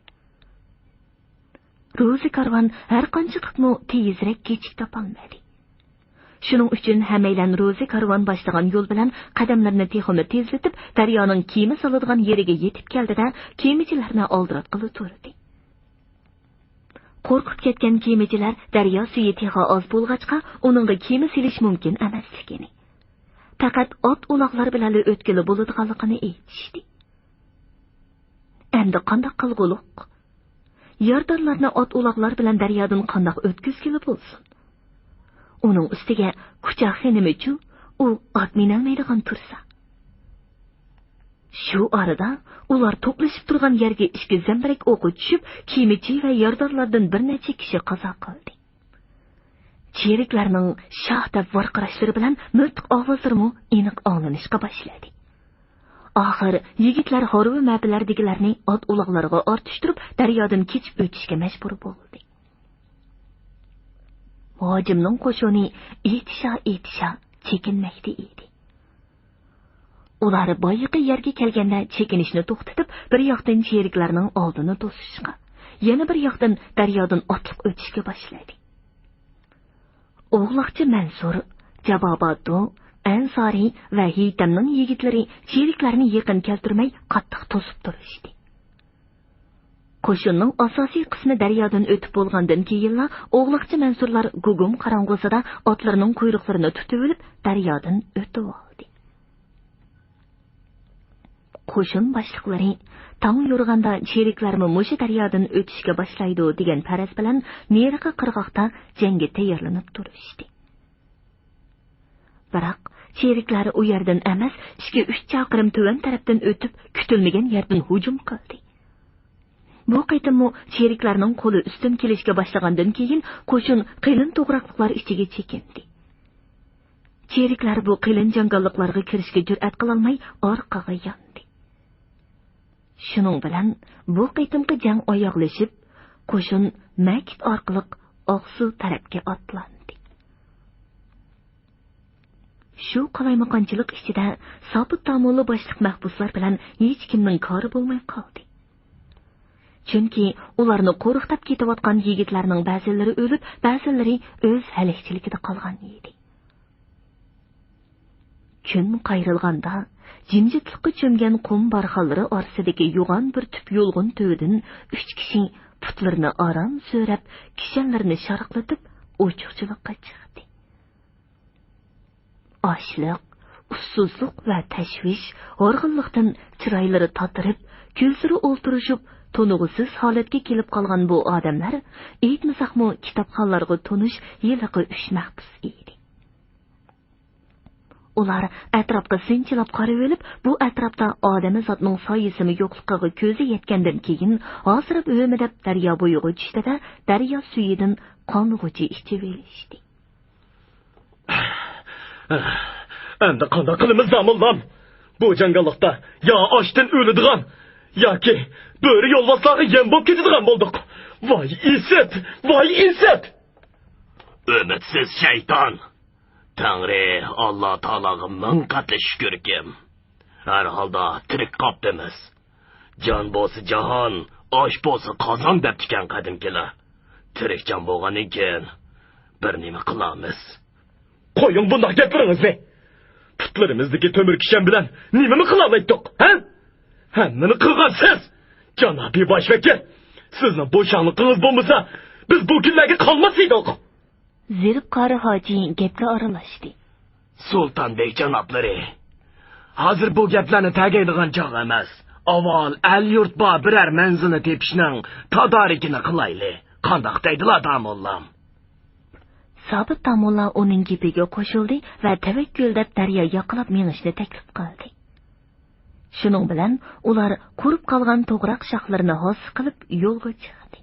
روزى كارۋان ھەر قانچە قىلىپمۇ تېزرەك كېچىك تاپالمىدى. شۇنىڭ ئۈچۈن ھەممەيلەن روزى كارۋان باشلىغان يول بىلەن قەدەملىرىنى تېخىمۇ تېزلىتىپ، دەريانىڭ كېمە سالىدىغان يېرىگە يېتىپ كەلدى-دە، كېمىچىلەرنى ئالدىراتقىلى تۇردى. قورقۇپ كەتكەن كېمىچىلەر دەريا سۈيى تېخى ئاز بولغاچقا، ئۇنىڭغا كېمە سېلىش مۇمكىن ئەمەسلىكىنى، پەقەت ئات-ئۇلاغلار بىلەنلا ئۆتكىلى بولىدىغانلىقىنى ئېيتىشتى. ئەمدى قانداق قىلغۇلۇق؟ يارىدارلارنى ئات-ئۇلاغلار بىلەن دەريادىن قانداق ئۆتكۈزگىلى بولسۇن؟ ئۇنىڭ ئۈستىگە كۇچا خېنىمىچۇ، ئۇ ئات مىنەلمەيدىغان تۇرسا. شۇ ئارىدا ئۇلار توپلىشىپ تۇرغان يەرگە ئىككى زەمبىرەك ئوقى چۈشۈپ، كېمىچى ۋە يارىدارلاردىن بىر نەچچە كىشى قازا قىلدى. چېرىكلەرنىڭ شاھ دەپ ۋارقىراشلىرى بىلەن مىلتىق ئاۋازلىرىمۇ ئېنىق ئاڭلىنىشقا باشلىدى. ئاخىر يىگىتلەر ھارۋا مەپىلەردىكىلەرنى ئات-ئۇلاغلارغا ئارتىشتۇرۇپ، دەريادىن كېچىپ ئۆتۈشكە مەجبۇر بولدى. ھاجىمنىڭ قوشۇنى ئېتىشا-ئېتىشا چېكىنمەكتە ئىدى. ئۇلار بايىقى يەرگە كەلگەندە چېكىنىشنى توختىتىپ، بىر ياقتىن چېرىكلەرنىڭ ئالدىنى توسۇشقا، يەنە بىر ياقتىن دەريادىن ئاتلىق ئۆتۈشكە باشلىدى. ئوغلاقچى مەنسۇر، جاباباتۇ، ئەنسارى ۋە ھېيتەمنىڭ يىگىتلىرى چېرىكلەرنى يېقىن كەلتۈرمەي قاتتىق توسۇپ تۇرۇشتى. قوشۇننىڭ ئاساسىي قىسمى دەريادىن ئۆتۈپ بولغاندىن كېيىنلا، ئوغلاقچى مەنسۇرلار گۇگۇم قاراڭغۇسىدا ئاتلىرىنىڭ قۇيرۇقلىرىنى تۇتۇۋېلىپ، دەريادىن ئۆتۈۋالدى. قوشۇن باشلىقلىرى، تاڭ يورۇغاندا چېرىكلەرمۇ مۇشۇ دەريادىن ئۆتۈشكە باشلايدۇ، دېگەن پەرەز بىلەن نېرىقى قىرغاقتا جەڭگە تەييارلىنىپ تۇرۇشتى. بىراق، چېرىكلەر ئۇ يەردىن ئەمەس، ئىككى، ئۈچ چاقىرىم تۆۋەن تەرەپتىن ئۆتۈپ، كۈتۈلمىگەن يەردىن ھۇجۇم قىلدى. بۇ قېتىممۇ چېرىكلەرنىڭ قولى ئۈستۈن كېلىشكە باشلىغاندىن كېيىن، قوشۇن قېلىن توغراقلىقلار ئىچىگە چېكىندى. چېرىكلەر بۇ قېلىن جاڭگاللىقلارغا كىرىشكە جۈرئەت قىلالماي، ئارقىغا ياندى. شۇنىڭ بىلەن بۇ قېتىمقى جەڭ ئاياغلىشىپ، قوشۇن مەكىت ئارقىلىق ئاقسۇ تەرەپكە ئاتلاندى. شۇ قالايمىقانچىلىق ئىچىدە سابىت داموللا باشلىق مەھبۇسلار بىلەن ھېچكىمنىڭ كارى بولماي قالدى. چۈنكى ئۇلارنى قورۇقداپ كېتىۋاتقان يىگىتلەرنىڭ بەزىلىرى ئۆلۈپ، بەزىلىرى ئۆز ھەلەكچىلىكىدە قالغان ئىدى. كۈن قايرىلغاندا، جىمجىتلىققا چۆمگەن قۇم بارخانلىرى ئارىسىدىكى يوغان بىر تۈپ يۇلغۇن تۈۋىدىن ئۈچ كىشى پۇتلىرىنى ئاران سۆرەپ، كىشەنلىرىنى شارقلىتىپ، ئوچۇقچىلىققا چىقتى. ئاچلىق، ئۇسسۇزلۇق ۋە تەشۋىش، ھارغىنلىقتىن چىرايلىرى تاتىرىپ، كۆزلىرى ئولتۇرۇشۇپ، تونۇغۇسىز ھالەتكە كېلىپ قالغان بۇ ئادەملەر، ئېيتمىساقمۇ، كىتابخانلارغا تونۇش ھېلىقى ئۈچ مەھبۇس ئىدى. ئۇلار ئەتراپقا سىنچىلاپ قارىۋېلىپ، بۇ ئەتراپتا ئادەمزاتنىڭ سايىسىمۇ يوقلۇقىغا كۆزى يەتكەندىن كېيىن، ھاسىراپ ھۆمۈدەپ دەريا بويىغا چۈشتى-دە، دەريا سۈيىدىن قانغۇچە ئىچىۋېلىشتى. ئەمدى قانداق قىلىمىز، داموللام؟ بۇ جاڭگاللىقتا يا ئاچتىن ئۆلىدىغان، ياكى بۆرە يولۋاسلارغا يەم بولۇپ كېتىدىغان بولدۇق. ۋاي ئىسىت! ۋاي ئىسىت! ئۈمىدسىز شەيتان! تەڭرى ئاللا تائالاغا مىڭ قەتلى شۈكۈركىم. ھەر ھالدا تىرىك قاپتىمىز. جان بولسا جاھان، ئاش بولسا قازان دەپتىكەن قەدىمكىلەر. تىرىك جان بولغاندىن كېيىن بىر نېمە قىلارمىز؟ قويۇڭ بۇنداق گەپلىرىڭىزنى! پۇتلىرىمىزدىكى تۆمۈر كىشەن بىلەن نېمىمۇ قىلالايتتۇق، ھە؟ ھەممىنى قىلغان سىز! جانابىي باش ۋەكىل، سىزنىڭ بوشاڭلىقىڭىز بولمىسا، بىز بۇ كۈنلەرگە قالماس ئىدۇق! زېرىپ قارى ھاجى گەپكە ئارىلاشتى. سۇلتان بەگ جانابلىرى، ھازىر بۇ گەپلەرنى تەگەيدىغان چاغ ئەمەس. ئاۋۋال ئەل-يۇرت بار بىرەر مەنزىلنى تېپىشنىڭ تادارىكىنى قىلايلى. قانداق دەيدىلا، داموللام؟ سابىت داموللا ئۇنىڭ گېپىگە قوشۇلدى ۋە تەۋەككۈل دەپ دەريا ياقىلاپ مېڭىشنى تەكلىپ قىلدى. شۇنىڭ بىلەن ئۇلار قۇرۇپ قالغان توغراق شاخلىرىنى ھاسا قىلىپ يولغا چىقتى.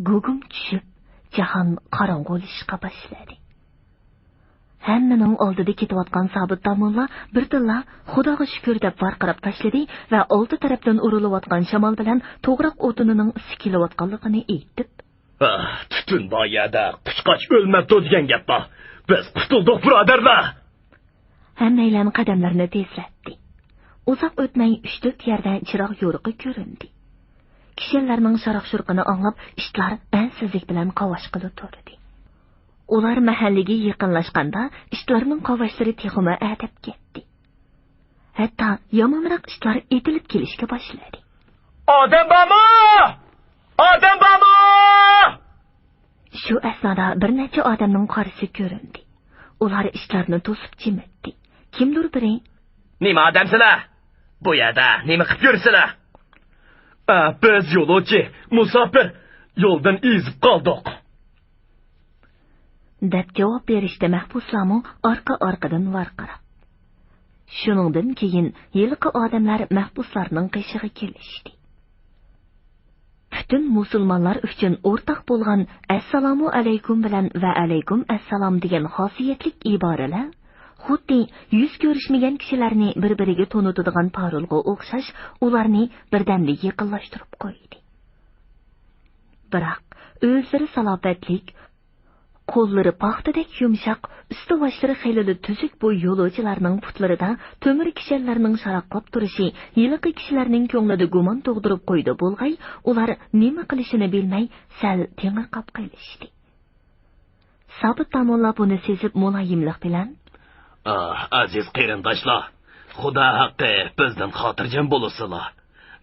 گۇگۇم چۈشۈپ، جاھان قاراڭغۇلىشىشقا باشلىدى. ھەممىنىڭ ئالدىدا كېتىۋاتقان سابىت داموللا بىردىنلا «خۇداغا شۈكۈر» دەپ ۋارقىراپ تاشلىدى ۋە ئالدى تەرەپتىن ئۇرۇلۇۋاتقان شامال بىلەن توغراق ئوتۇنىنىڭ ئىسسى كېلىۋاتقانلىقىنى ئېيتىپ، «ئاھ، تۈتۈن بار يەردە قۇشقاچ ئۆلمەپتۇ دېگەن گەپ بار. بىز قۇتۇلدۇق، بۇرادەرلەر!» ھەممەيلەن قەدەملىرىنى تېزلەتتى. ئۇزاق ئۆتمەي ئۈچ-تۆت يەردە چىراغ يورۇقى كۆرۈندى. كىشەنلەرنىڭ شاراق-شۇرقىنى ئاڭلاپ، ئىتلار ئەنسىزلىك بىلەن قاۋاشقىلى تۇردى. ئۇلار مەھەللىگە يېقىنلاشقاندا، ئىتلارنىڭ قاۋاشلىرى تېخىمۇ ئەدەپ كەتتى. ھەتتا يامانراق ئىتلار ئېتىلىپ كېلىشكە باشلىدى. «ئادەم بارمۇ؟ ئادەم بارمۇ؟» شۇ ئەسنادا بىر نەچچە ئادەمنىڭ قارىسى كۆرۈندى. ئۇلار ئىتلارنى توسۇپ جىمىتتى. كىمدۇر بىرى: «نېمە ئادەمسىلەر؟ بۇ يەردە نېمە قىلىپ يۈرىسىلەر؟» «ئە، بىز يولۇچى، مۇساپىر، يولدىن ئېزىپ قالدۇق.» دەپ جاۋاب بېرىشتە مەھبۇسلارمۇ ئارقا-ئارقىدىن ۋارقىراپ. شۇنىڭدىن كېيىن ھېلىقى ئادەملەر مەھبۇسلارنىڭ قېشىغا كېلىشتى. پۈتۈن مۇسۇلمانلار ئۈچۈن ئورتاق بولغان «ئەسسالامۇ ئەلەيكۇم» بىلەن «ۋە ئەلەيكۇم ئەسسالام» دېگەن خاسىيەتلىك ئىبارىلەر خۇددى يۈز كۆرۈشمىگەن كىشىلەرنى بىر-بىرىگە تونۇتىدىغان پارولغا ئوخشاش ئۇلارنى بىردەمدە يېقىنلاشتۇرۇپ قويدى. بىراق ئۆزلىرى سالاپەتلىك، قوللىرى پاختىدەك يۇمشاق، ئۈستى-باشلىرى خېلىلا تۈزۈك بۇ يولۇچىلارنىڭ پۇتلىرىدا تۆمۈر كىشەنلەرنىڭ شاراقلاپ تۇرۇشى ھېلىقى كىشىلەرنىڭ كۆڭلىدە گۇمان تۇغدۇرۇپ قويدى بولغاي، ئۇلار نېمە قىلىشىنى بىلمەي، سەل تېڭىرقاپ قېلىشتى. سابىت داموللا بۇنى سېزىپ، مۇلايىملىق بىلەن: «ئاھ، ئەزىز قېرىنداشلار، خۇدا ھەققى بىزدىن خاتىرجەم بولۇسىلا.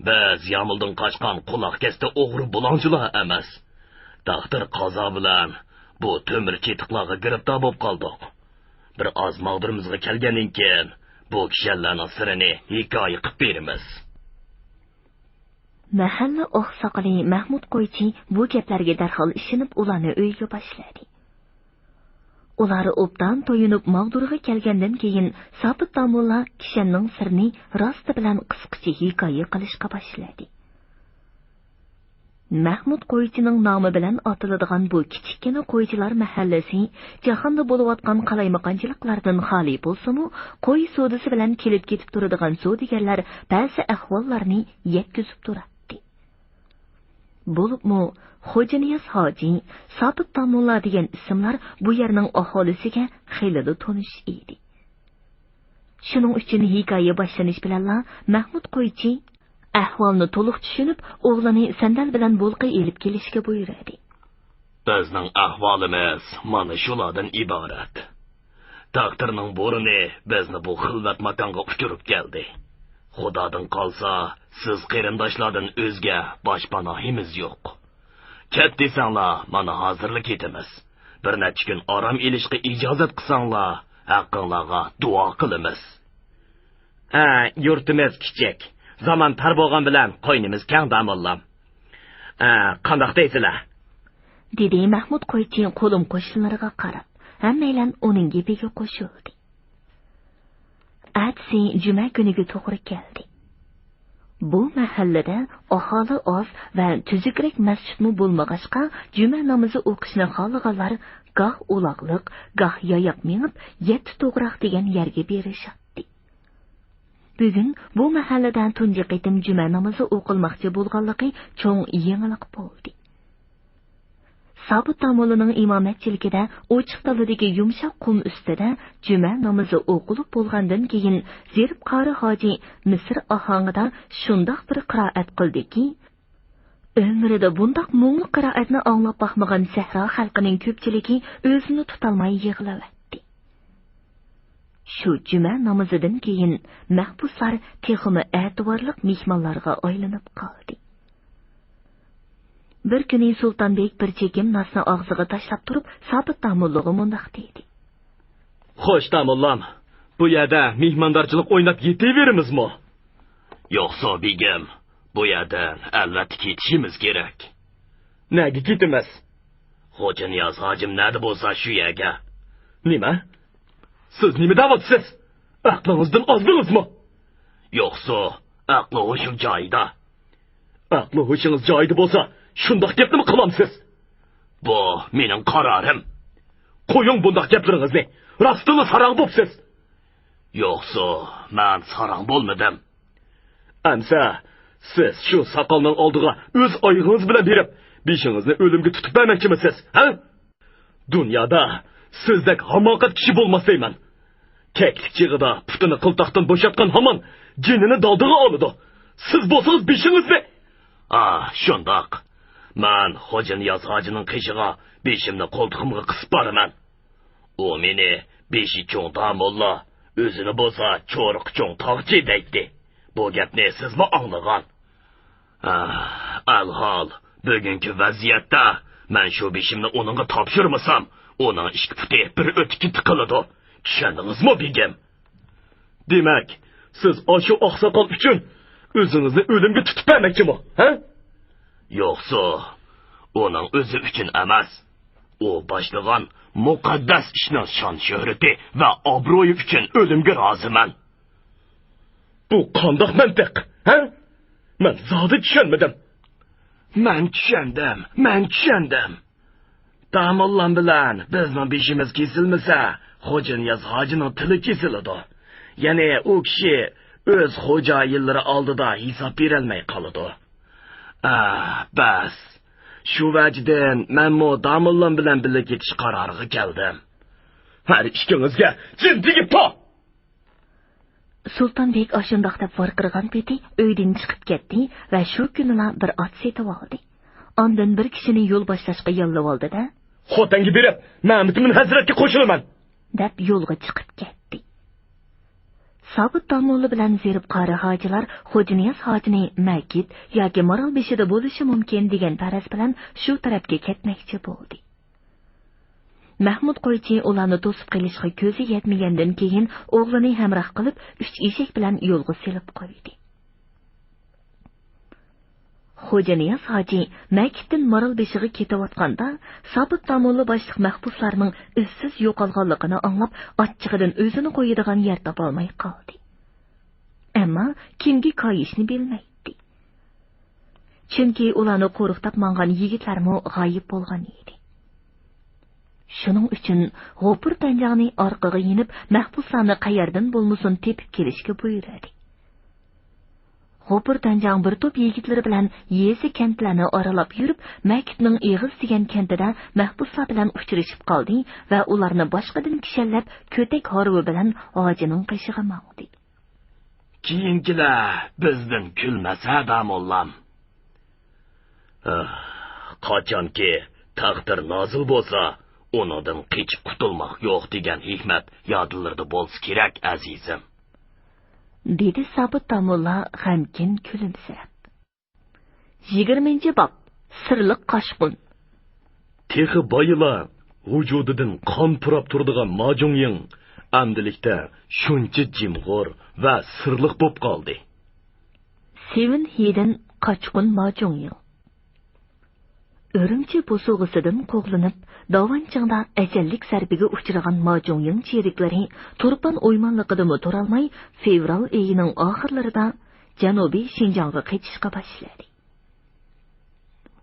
بىز يامۇلدىن قاچقان قۇلاق كەستى ئوغرى بۇلاڭچىلار ئەمەس. تەقدىر قازا بىلەن بۇ تۆمۈر چېتىقلارغا گىرىپتار بولۇپ قالدۇق. بىر ئاز ماغدۇرىمىزغا كەلگەندىن كېيىن، بۇ كىشەنلەرنىڭ سىرىنى ھېكايە قىلىپ بېرىمىز.» مەھەللە ئاقساقىلى مەھمۇت قويچى بۇ گەپلەرگە دەرھال ئىشىنىپ، ئۇلارنى ئۆيگە باشلىدى. ئۇلار ئوبدان تويۇنۇپ ماغدۇرغا كەلگەندىن كېيىن، سابىت داموللا كىشەننىڭ سىرىنى راستى بىلەن قىسقىچە ھېكايە قىلىشقا باشلىدى. مەھمۇت قويچىنىڭ نامى بىلەن ئاتىلىدىغان بۇ كىچىككىنە قويچىلار مەھەللىسى جاھاندا بولۇۋاتقان قالايمىقانچىلىقلاردىن خالىي بولسىمۇ، قوي سودىسى بىلەن كېلىپ كېتىپ تۇرىدىغان سودىگەرلەر بەزى ئەھۋاللارنى يەتكۈزۈپ تۇراتتى. بولۇپمۇ خوجانىياز ھاجى، سابىت داموللا دېگەن ئىسىملار بۇ يەرنىڭ ئاھالىسىگە خېلىلا تونۇش ئىدى. شۇنىڭ ئۈچۈن ھېكايە باشلىنىش بىلەنلا مەھمۇت قويچى ئەھۋالنى تولۇق چۈشىنىپ، ئوغلىنى سەندەل بىلەن بۇلقا ئېلىپ كېلىشكە بۇيرۇدى. بىزنىڭ ئەھۋالىمىز مانا شۇلاردىن ئىبارەت. تەقدىرنىڭ بورىنى بىزنى بۇ خىلۋەت ماكانغا ئۇچۇرۇپ كەلدى. خۇدادىن قالسا، سىز قېرىنداشلاردىن ئۆزگە باشپاناھىمىز يوق. كەت دېسەڭلار، مانا ھازىرلا كېتىمىز. بىر نەچچە كۈن ئارام ئېلىشقا ئىجازەت قىلساڭلار، ھەققىڭلارغا دۇئا قىلىمىز. ھە، يۇرتىمىز كىچىك. زامان تار بولغان بىلەن قوينىمىز كەڭ، داموللام. ئە، قانداق دەيسىلەر؟ دېدى مەھمۇد قويچى قولۇم-قوشنىلىرىغا قاراپ. ھەممەيلەن ئۇنىڭ گېپىگە قوشۇلدى. ئەتىسى جۈمە كۈنىگە توغرا كەلدى. بۇ مەھەللىدە ئاھالى ئاز ۋە تۈزۈكرەك مەسچىتمۇ بولمىغاچقا، جۈمە نامىزى ئوقۇشنى خالىغانلار گاھ ئۇلاغلىق، گاھ ياياق مېڭىپ، يەتتە توغراق دېگەن يەرگە بېرىشاتتى. بۈگۈن بۇ مەھەللىدە تۇنجى قېتىم جۈمە نامىزى ئوقۇلماقچى بولغانلىقى چوڭ يېڭىلىق بولدى. سابىت داموللىنىڭ ئىمامەتچىلىكىدە ئوچۇق دالىدىكى يۇمشاق قۇم ئۈستىدە جۈمە نامىزى ئوقۇلۇپ بولغاندىن كېيىن، زېرىپ قارى ھاجى مىسىر ئاھاڭىدا شۇنداق بىر قىرائەت قىلدىكى، ئۆمرىدە بۇنداق مۇڭلۇق قىرائەتنى ئاڭلاپ باقمىغان سەھرا خەلقىنىڭ كۆپچىلىكى ئۆزىنى تۇتالماي يىغلاۋەتتى. شۇ جۈمە نامىزىدىن كېيىن مەھبۇسلار تېخىمۇ ئەتىۋارلىق مېھمانلارغا ئايلىنىپ قالدى. بىر كۈنى سۇلتانبېگ بىر چېكىم ناسنى ئاغزىغا تاشلاپ تۇرۇپ، سابىت داموللىغا مۇنداق دېدى. خوش، داموللام، بۇ يەردە مېھماندارچىلىق ئويناپ يېتىۋېرىمىزمۇ؟ يوقسۇ، بېگىم، بۇ يەردىن ئەلۋەتتە كېتىشىمىز كېرەك. نەگە كېتىمىز؟ خوجانىياز ھاجىم نەدە بولسا شۇ يەرگە. نېمە؟ سىز نېمە دەۋاتىسىز؟ ئەقلىڭىزدىن ئازدىڭىزمۇ؟ يوقسۇ، ئەقلى ھوشۇم جايىدا. ئەقلى ھوشىڭىز جايىدا بولسا، شۇنداق گەپنىمۇ قىلامسىز؟ بۇ مېنىڭ قارارىم. قويۇڭ بۇنداق گەپلىرىڭىزنى. راستتىنلا ساراڭ بوپسىز. يوقسۇ، مەن ساراڭ بولمىدىم. ئەمسە سىز شۇ ساقالنىڭ ئالدىغا ئۆز ئايىغىڭىز بىلەن بېرىپ، بېشىڭىزنى ئۆلۈمگە تۇتۇپ بەرمەكچىمىسىز، ھە؟ دۇنيادا سىزدەك ھاماقەت كىشى بولماس دەيمەن. كەكلىك چېغىدا پۇتىنى قىلتاقتىن بوشاتقان ھامان جېنىنى دالدىغا ئالىدۇ. سىز بولسىڭىز بېشىڭىزنى. ئا، شۇنداق. مەن خوجانىياز ھاجىنىڭ قېشىغا بېشىمنى قولتۇقۇمغا قىسىپ بارىمەن. ئۇ مېنى بېشى چوڭ داموللا، ئۆزىنى بولسا چورۇقى چوڭ تاغچى دەيتتى. بۇ گەپنى سىزمۇ ئاڭلىغان. ئەلھال، بۈگۈنكى ۋەزىيەتتە مەن شۇ بېشىمنى ئۇنىڭغا تاپشۇرمىسام، ئۇنىڭ ئىككى پۇتى بىر ئۆتۈككە تىقىلىدۇ. چۈشەندىڭىزمۇ، بېگىم؟ دېمەك، سىز ئاشۇ ئاقساقال ئۈچۈن ئۆزىڭىزنى ئۆلۈمگە تۇتۇپ بەرمەكچىمۇ، ھە؟ يوقسۇ، ئۇنىڭ ئۆزى ئۈچۈن ئەمەس. ئۇ باشلىغان مۇقەددەس ئىشنىڭ شان-شۆھرىتى ۋە ئابرۇيى ئۈچۈن ئۆلۈمگە رازىمەن. بۇ قانداق مەنتىق، ھە؟ مەن زادى چۈشەنمىدىم. مەن چۈشەندىم، مەن چۈشەندىم. داموللام بىلەن بىزنىڭ بېشىمىز كېسىلمىسە، خوجانىياز ھاجىنىڭ تىلى كېسىلىدۇ. يەنى ئۇ كىشى ئۆز خوجايىنلىرى ئالدىدا ھېساب بېرەلمەي قالىدۇ. ئا، بەس. شۇ ۋەجىدىن مەنمۇ داموللام بىلەن بىللە كېتىش قارارىغا كەلدىم. ھەر ئىككىڭىزگە جىن تېگىپتۇ! سۇلتانبېگ ئاشۇنداق دەپ ۋارقىرىغان پېتى ئۆيدىن چىقىپ كەتتى ۋە شۇ كۈنىلا بىر ئات سېتىۋالدى. ئاندىن بىر كىشىنى يول باشلاشقا ياللىۋالدى-دە، خوتەنگە بېرىپ، مەمتىمىن ھەزرەتكە قوشۇلىمەن، دەپ يولغا چىقىپ كەتتى. سابىت داموللا بىلەن زېرىپ قارى ھاجىلار خوجانىياز ھاجىنى مەكىت ياكى مارالبېشىدا بولۇشى مۇمكىن دېگەن پەرەز بىلەن شۇ تەرەپكە كەتمەكچى بولدى. مەھمۇد قويچى ئۇلارنى توسۇپ قېلىشقا كۆزى يەتمىگەندىن كېيىن، ئوغلىنى ھەمراھ قىلىپ، ئۈچ ئېشەك بىلەن يولغا سېلىپ قويدى. خوجانىياز ھاجى مەكىتتىن مارالبېشىغا كېتىۋاتقاندا، سابىت داموللا باشلىق مەھبۇسلارنىڭ ئىزسىز يوقالغانلىقىنى ئاڭلاپ، ئاچچىقىدىن ئۆزىنى قويىدىغان يەر تاپالماي قالدى. ئەمما كىمگە كايىشنى بىلمەيتتى. چۈنكى ئۇلارنى قورۇقتاپ ماڭغان يىگىتلەرمۇ غايىب بولغان ئىدى. شۇنىڭ ئۈچۈن غوپۇر پەنجاڭنى ئارقىغا يېنىپ، مەھبۇسلارنى قەيەردىن بولمىسۇن تېپىپ كېلىشكە بۇيرۇدى. غوپۇر پەنجاڭ بىر توپ يىگىتلىرى بىلەن يېزا، كەنتلەرنى ئارىلاپ يۈرۈپ، مەكىتنىڭ ئېغىز دېگەن كەنتىدە مەھبۇسلار بىلەن ئۇچرىشىپ قالدى ۋە ئۇلارنى باشقىدىن كىشەنلەپ، كۆتەك ھارۋا بىلەن ھاجىنىڭ قېشىغا ماڭدى. كېيىنكىلەر بىزدىن كۈلمەسە، داموللام. ئاھ، قاچانكى تەقدىر نازىل بولسا، ئۇنىڭدىن قېچىپ قۇتۇلماق يوق دېگەن ھېكمەت يادلىرىدا بولسا كېرەك، ئەزىزىم. دېدى سابىت داموللا غەمكىن كۈلۈمسىرەپ. يىگىرمىنچى باب، سىرلىق قاچقۇن. تېخى بايىلا ۋۇجۇدىدىن قان پۇراپ تۇرىدىغان ماجۇڭيىڭ ئەمدىلىكتە شۇنچە جىمغۇر ۋە سىرلىق بولۇپ قالدى. سېۋېن ھېدىن قاچقۇن ما جۇڭيىڭ. ئۈرۈمچى بوسۇغىسىدىن قوغلىنىپ، داۋانچىڭدا ئەجەللىك زەربىگە ئۇچرىغان ما جۇڭيىڭ چېرىكلىرى تۇرپان ئويمانلىقىدىمۇ تۇرالماي، فېۋرال ئېيىنىڭ ئاخىرلىرىدا جەنۇبىي شىنجاڭغا قېچىشقا باشلىدى.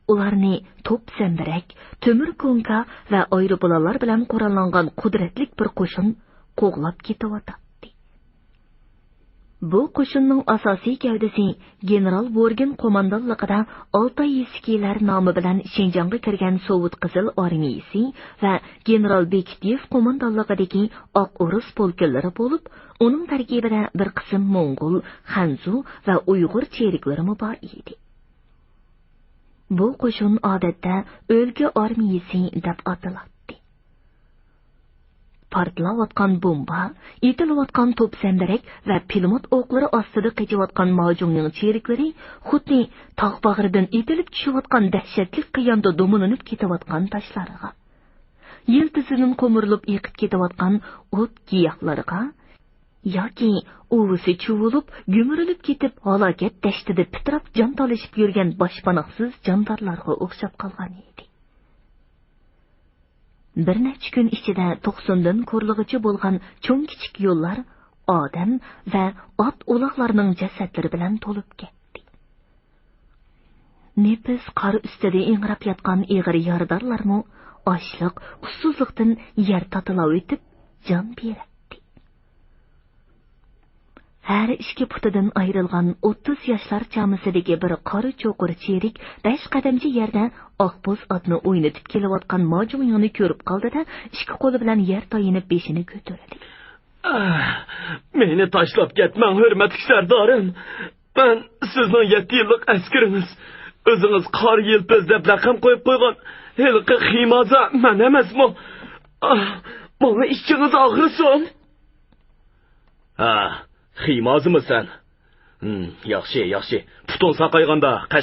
ئۇلارنى توپ زەمبىرەك، تۆمۈر كونكا ۋە ئايروپىلانلار بىلەن قوراللانغان قۇدرەتلىك بىر قوشۇن قوغلاپ كېتىۋاتاتتى. بۇ قوشۇننىڭ ئاساسىي گەۋدىسى گېنېرال ۋورگىن قوماندانلىقىدا ئالتاي يېسىكىلەر نامى بىلەن شىنجاڭغا كىرگەن سوۋېت قىزىل ئارمىيىسى ۋە گېنېرال بېكتېيېف قوماندانلىقىدىكى ئاق ئورۇس پولكىلىرى بولۇپ، ئۇنىڭ تەركىبىدە بىر قىسىم موڭغۇل، خەنزۇ ۋە ئۇيغۇر چېرىكلىرىمۇ بار ئىدى. بۇ قوشۇن ئادەتتە ئۆلكە ئارمىيىسى دەپ ئاتىلاتتى. پارتلاۋاتقان بومبا، ئېتىلىۋاتقان توپ زەمبىرەك ۋە پىلىموت ئوقلىرى ئاستىدا قېچىۋاتقان ماجۇڭيىڭ چېرىكلىرى خۇددى تاغ باغرىدىن ئېتىلىپ چۈشۈۋاتقان دەھشەتلىك قىياندا دومىلىنىپ كېتىۋاتقان تاشلارغا، يىلتىزىدىن قومۇرۇلۇپ ئېقىپ كېتىۋاتقان ئوت-گىياھلارغا ياكى ئۇۋىسى چۇۋۇلۇپ، گۈمۈرۈلۈپ كېتىپ، ھالاكەت دەشتىدە پىتىراپ جان تالىشىپ يۈرگەن باشپاناقسىز جاندارلارغا ئوخشاپ قالغان ئىدى. بىر نەچچە كۈن ئىچىدە توقسۇندىن كورلىغىچە بولغان چوڭ-كىچىك يوللار ئادەم ۋە ئات-ئۇلاغلارنىڭ جەسەتلىرى بىلەن تولۇپ كەتتى. نېپىز قار ئۈستىدە ئىڭراپ ياتقان ئېغىر يارىدارلارمۇ ئاچلىق، ئۇسسۇزلۇقتىن يەر تاتىلاۋېتىپ جان بېرەتتى. ھەر ئىككى پۇتىدىن ئايرىلغان ئوتتۇز ياشلار چامىسىدىكى بىر قارا چوقۇر چېرىك بەش قەدەمچە يەردە ئاقبوز ئاتنى ئوينىتىپ كېلىۋاتقان ماجۇڭيىڭنى كۆرۈپ قالدى-دە، ئىككى قولى بىلەن يەر تايىنىپ بېشىنى كۆتۈردى. ئاھ، مېنى تاشلاپ كەتمەڭ، ھۆرمەتلىك سەردارىم. مەن سىزنىڭ يەتتە يىللىق ئەسكىرىڭىز. ئۆزىڭىز قارا يىلپىز دەپ لەقەم قويۇپ قويغان ھېلىقى خىمازا مەن ئەمەسمۇ؟ ئاھ، ماڭا ئىچىڭىز ئاغرىسۇن. ھە، خىمازىمۇ سەن؟ ھىم، ياخشى، ياخشى. پۇتۇڭ ساقايغاندا قەشقەر